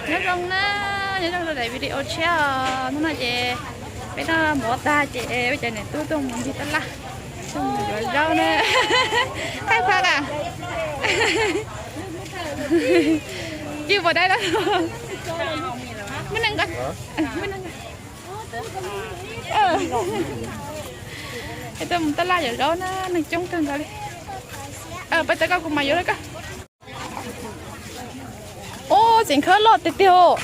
Nyob zoo na, nyob zoo rau daim video tshiab os. Hnub no ces peb noj mov tag ces peb cov niam tub tuaj mus ncig tab laj, tuaj mus yuav zaub na. Thaij phaj a. Cwj puas dai lawm. Muab neeg nqa, muab neeg nqa. Es tuaj mus tab laj yuav zaub na, neeg coob kawg nkaus li. Pab tau koj kuv mam yuav rau koj. Ub, txiv khawb loj tiag tiag.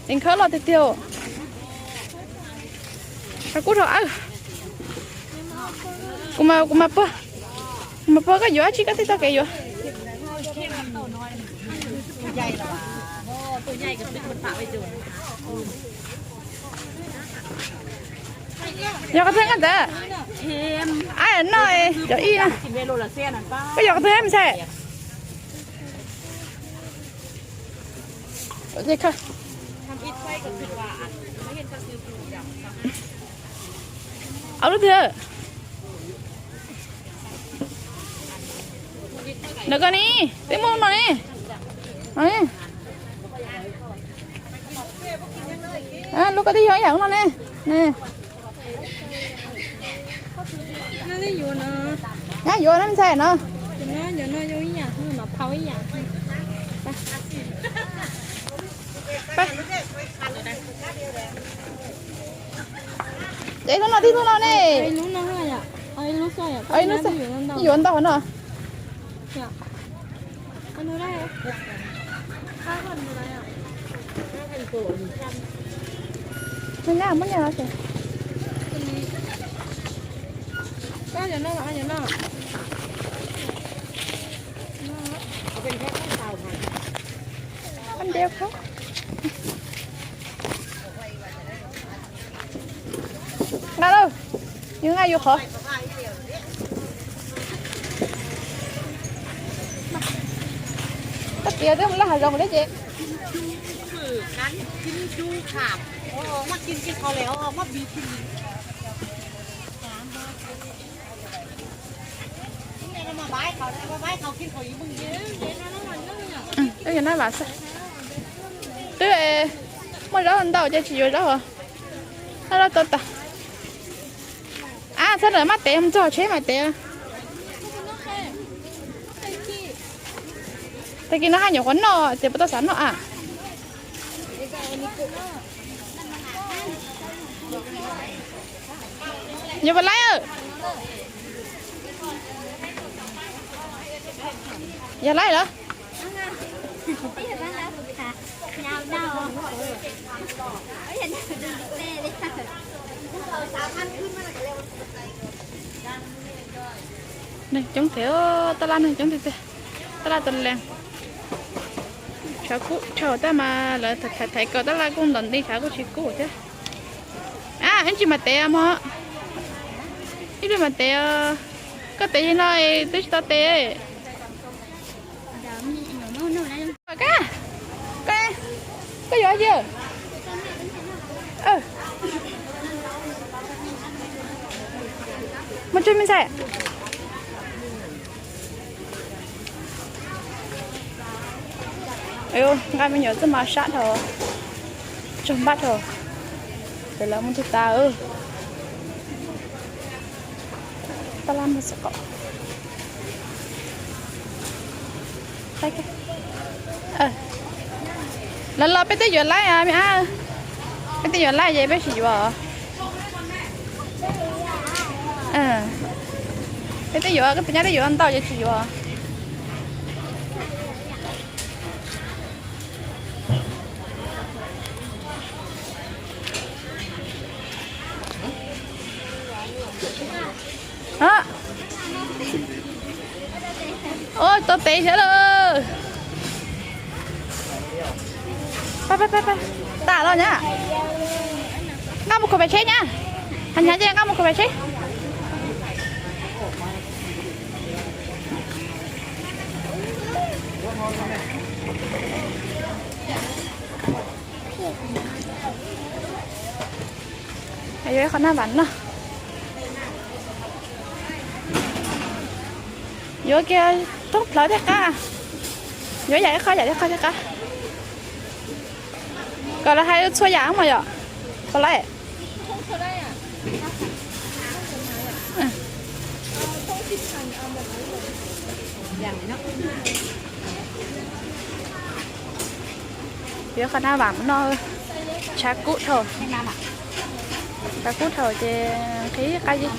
Txiv khawb loj tiag tiag. Rau kub rau awj. Kuv, kuv mam pab, kuv mam pab koj yuav dab tsi koj thiaj tau kev yuav. Yog qhov twg koj ntawd? Ab, noj cov ib na. Koj yog qhov twg me ntxhais? Au lub twg? Ntawm koj ni, twb muaj lub no ne. Lub koj twb yog ib yam lub no ne. Nyab yuav na me ntxhais no. Ces lub no tib lub no ne. Yuav ntau no. Muab nyiaj los. Nqa lauj, yus nqa yus qhov. Koj tias twb laj hav zoov thiab ces. Yog nab vam xwb. Twb muaj zaub ntau ces tsis yuav zaub os. Noj zaub tau tas. Ab, txhob lam maj tev, mus txog tsheb mas tev. Tag kis no haj nyuam qhuav noj ces puas tau xav noj a. Yog puas laib? Yog laib lawm. Neeg coob thiab, tab laj neeg coob tiag tiag. Tab laj tas lees. Tshav kub dhau tab mas lawv thaiv kaus tab laj kuj ntom nti tshav kuj tsis kub thiab. Ab, ib ntsis mas tev mog. Ib ntsis mas tev. Koj tev li no twb tsis tau tev. Koj, koj, koj yuav dab tsi? Muaj tsawg me ntxhais? Nqa me nyuam txoj mas sab dhau, tsaug npab dhau. Ces lawv muab tug tas. Tab laj muag xwb qom. Los los peb twb yuav laib me ab. Peb twb yuav laib ces peb tsis yuav. Peb twb yuav, koj tus nyab twb yuav ntau ces tsis yuav. Ua tau tev thiab lawm. Pab, pab, pab, tas los nyab. Nqa mus khuam pem tsheb nyab. Hais nyab ces nqa mus khuam pem tsheb. Yuav ib qho nab vam no. Yuav kiag thoob plawv thiaj qab. Yuav yam ib qho yam ib qho thiaj qab. Kom lawv hais txhua yam mas yom. Kom lawv yuav qhov na vam no. Tshav kub dhau, tshav kub dhau ces qhib qab zib.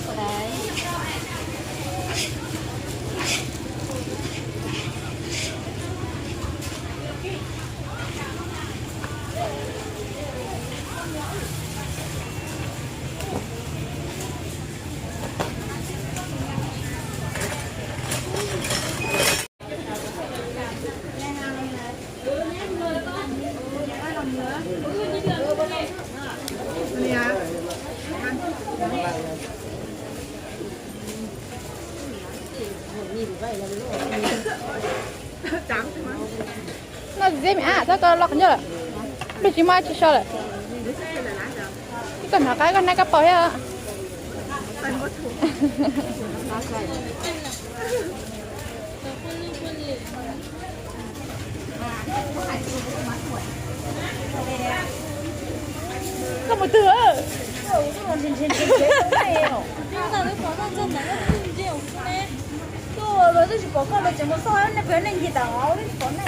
Noj txiv txiv me ab, txhob koj loj qhov ncauj lawm. Lub tsis muaj tsis so lawm. Ib koj hnov qab koj nab kab paus thiab. Koj mus twg? Twb tsis pom koj los tseem mus xauj nej pem nej ncig tag os, twb tsis pom nej.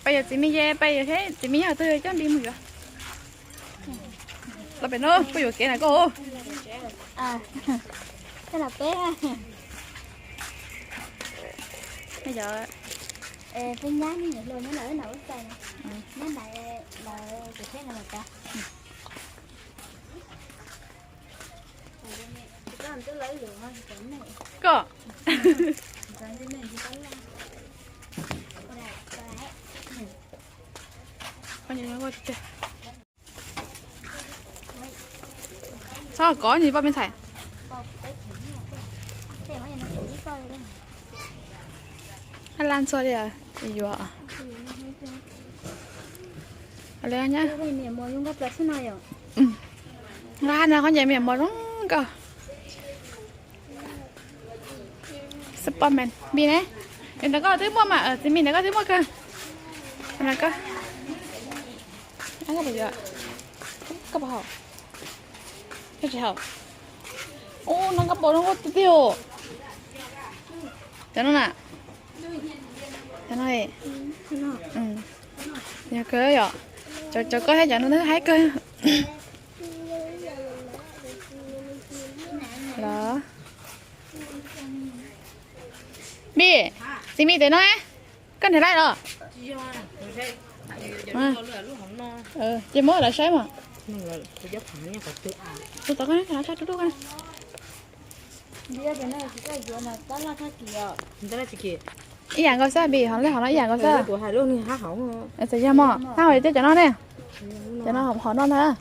Peb yuav txiv me ye, peb yuav txiv me nyuam twg coj nti mus yuav. Los pem no, peb yuav kev na koj. Coj los peb. Peb nyab me nyuam hluas nyob ntawm wb na, ub txais na, nyob ntawd lawv tus kheej no los tau. Koj. Txhob kov ni poj me ntxhais. Hab laj ntxhua li yuav. Nqa no qhov nce me mos zoo nkauj. Spiderman bi ne, ntawm koj twb muaj mas, txiv me ntawm koj twb muaj kawg. Koj, koj puas haum? Koj tsis haum. Ub, no koj pom zoo nkauj tiag tiag. Cov no na. Cov no, yog kawg yom. Cov koj thiab cov no twb haib kawg. Los, Bi, txiv me tes no, koj nrhiav laij los? Ces muab lawv saib mas. Tus tod koj nrhiav saib tus lub ko. Ib yam nkaus xwb Bi, hov lej hov no ib yam nkaus xwb. Txawm yog mos, hab hauv li cov no ne. Cov no hov no ntag.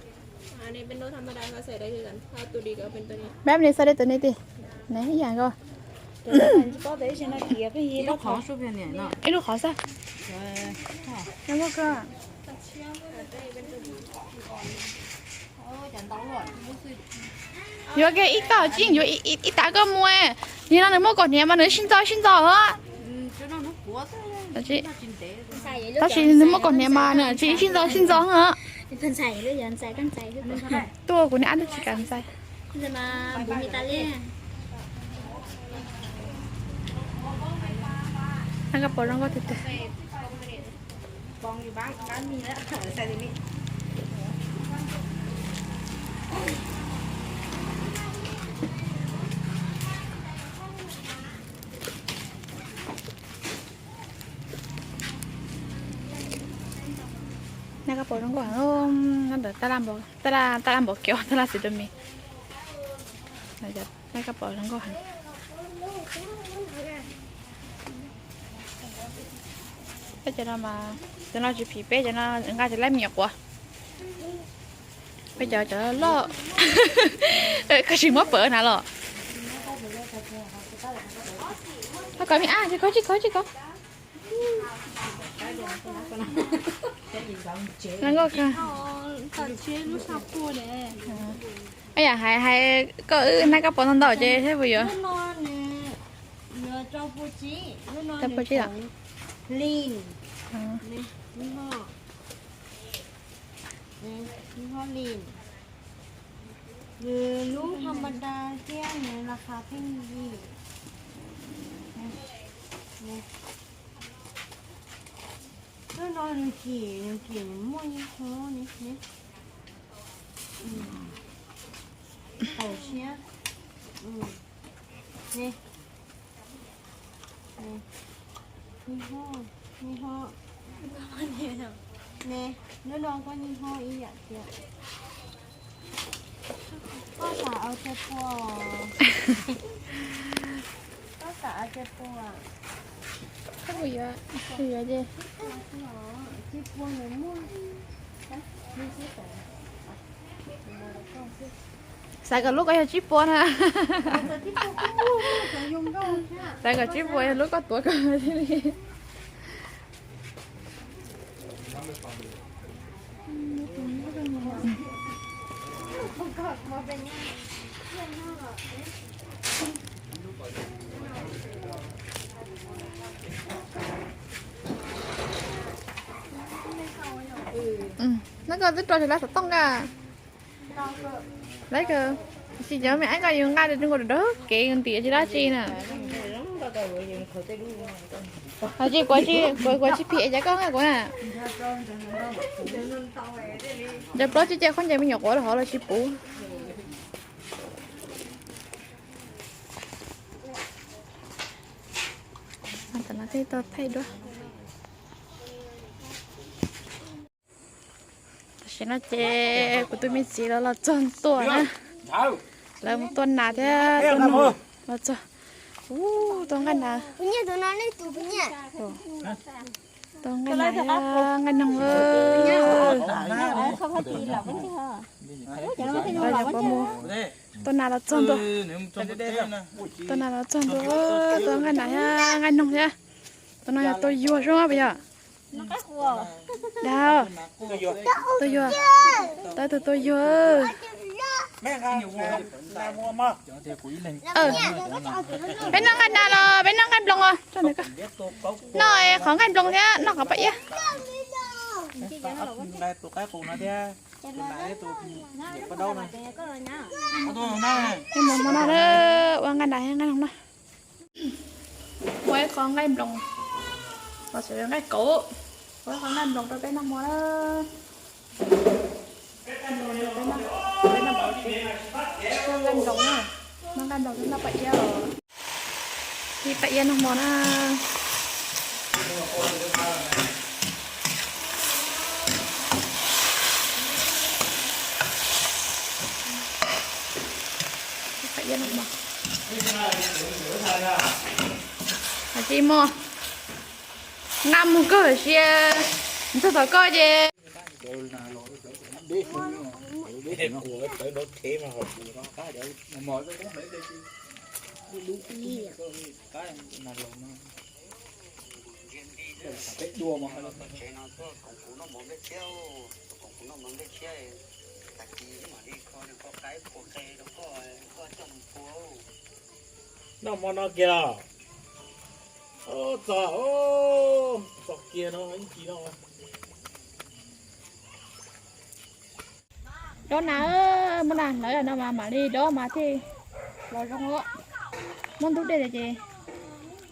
Peb ni xav de tus ni ti. Ne ib yam nkaus. Ib lub qhov xwb. Yuav kiag ib tog tsis yeej yuav ib tag koj mus. Nim no nws muaj kaum hniav mas nws sib ntxo sib ntxo os. Tab sis nws muaj kaum hniav mas nws tsis sib ntxo sib ntxo os. Tuaj kuv niam ab twb tsis kam ntxais. Nab kab paus zoo nkauj tiag tiag. Nab kab paus zoo nkauj heev, nyob ntawm tab laj npau kev, tab laj xis tus me. Nab kab paus zoo nkauj heev. Peb cov no mas, cov no tsis phim peb, cov no nqa cov lab me nyuam quav. Peb cov cov loj, koj tsis muab pawv na los. Koj kov me ab, tsis kov, tsis kov, tsis kov. Yam hais hais koj wb hnab kab pov ntau ntau ces thiab puas yuav? Tau pua tsib lawm. Nws lub tha ma da thiab nws las kha pheej yig. Lub no nws kim, nws kim nws muaj ib hov ne. Tau siab. Ne, ne, ne, lub no koj nij hov ib yam tias. Koj xav ua tsis pua? Koj xav ua tsis pua? Koj yuav, yuav ces. Tsis pua nws muaj. Xav kom lub koj yog tsib pua na. Xav kom tsib pua yog lub koj tuav koj thiaj li. Nab koj twb rau tsis lab xov tooj nka. Lawv kawg, tsis cov me ab koj yus nqa rau nkaus rau kev ntiav tsis dab tsi na. Tsis kuv, kuv tsis phim es cov koj nqa kuv na. Cov plaub tsib caug khaub ncaws me nyuam quav rau hauv los tsis puv. Tam no thiaj tau thaij duab. Tam sim no ces kuv tus me txiv los los txog ntua na. Lawv mus tua nas thiab tua noog los txog. Ub, tua nqaij nas. Tua nqaij nas thiab nqaij noog. Tua nas los txog ntua. Tua nas los txog ntua, tua nqaij nas thiab nqaij noog thiab. Tua no yog tua yuag zoo puas yog? Dag, tua yuag, tau tus tua yuag. Peb noj nqaij nas los peb noj nqaij nploos os? Noj qhov nqaij nploos thiab noj qhov paj iab. Ua hmo no ua nqaij nas thiab nqaij noog no. Muaj ib qho nqaij nploos, los sis nqaij kauv, ua ib qho nqaij nploos rau peb noj hmo na. Noj nqaij nploos, noj nqaij nploos noj paj iab os. Ib paj iab noj hmo na. Ib paj iab noj hmo. Tsis muaj, nqa mus kawg sia, ntxog tom koj ces. Noj hmo no kiag los? Txog, txog kiag no ib ncig no. Dob na, muab na hlawv no mas mam li dob mas thiaj los zoo os. Muab ntub dej ces,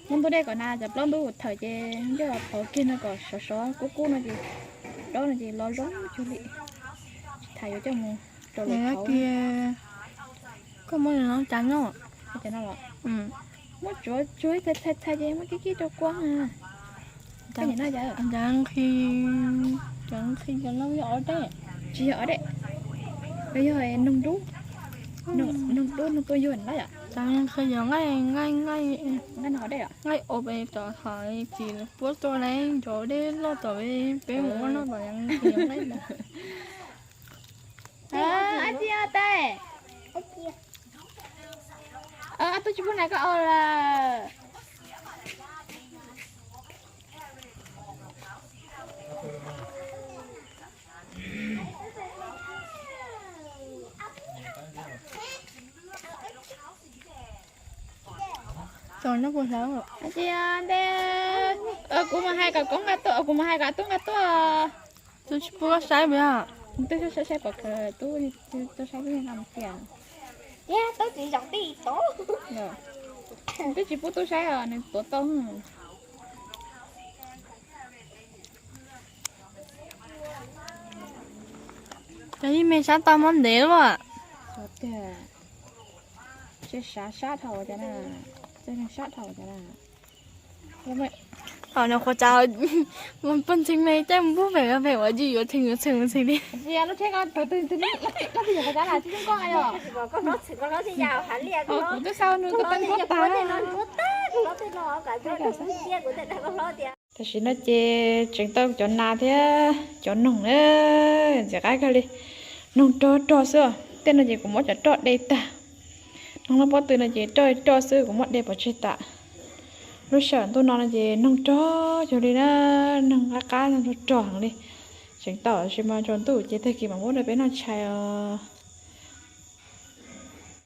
muab ntub dej kom na cov plaub ntub thawm ces coj los thov kiag no kom sov sov kub kub no ces dob no ces los zoo cuag li. Tsis tas yuav coj mus rau lawv thov. Koj muab no cas noj? Muab tsuav tsuav thaij thaij ces muab kib kib rau kua. Cas nqhis, cas nqhis cov no yog ob dej? Tsis yog ob dej, yog noog dub, noog dub noog tuaj yuag na yom. Cas nqhis yog nqaij, nqaij, nqaij, nqaij no ob dej, nqaij os, peb tom hav tsis puab tuaj lawm, cov dej loj tom peb mus ua noj tom nqhis yog nqaij. Ab tsi ab tais, ab tub tsis pub na koj ua lawm. Ntej kuv mas hais kom koob nqa tuaj, kuv mas hais kom tub nqa tuaj. Tus tsis pub koj saib mas. Twb saib saib pom khaws tub, tub saib tub nqa mus kiag. Twb tsis pub tub saib os, nws tuav tau. Cov yij me sab tau muab ntev luaj. Sab sab dhau cov na, sab dhau cov na. Thaum no qhuav tsav, poj ntxhee me caij mus pub pem pem ua yus yuav txheem yuav txheem txheem li. Kuv twb xav nws kuv teeb kuv tas. Tam sim no ces tseem tau cov nas thiab cov noog na, ntxim qab kawg li. Noog rog rog xwb, tej no ces kuv muab cov roj de tag. Noog loj pob tw no ces roj roj xwb, kuv muab de pov tseg tas. Lub sij hawm ntuj no no ces noog rog yug li na, noog qab qab noog rog rog heev li. Tseem tau tab sis mas tsaus ntuj ces tag kis mam muab rau peb noj tshais os.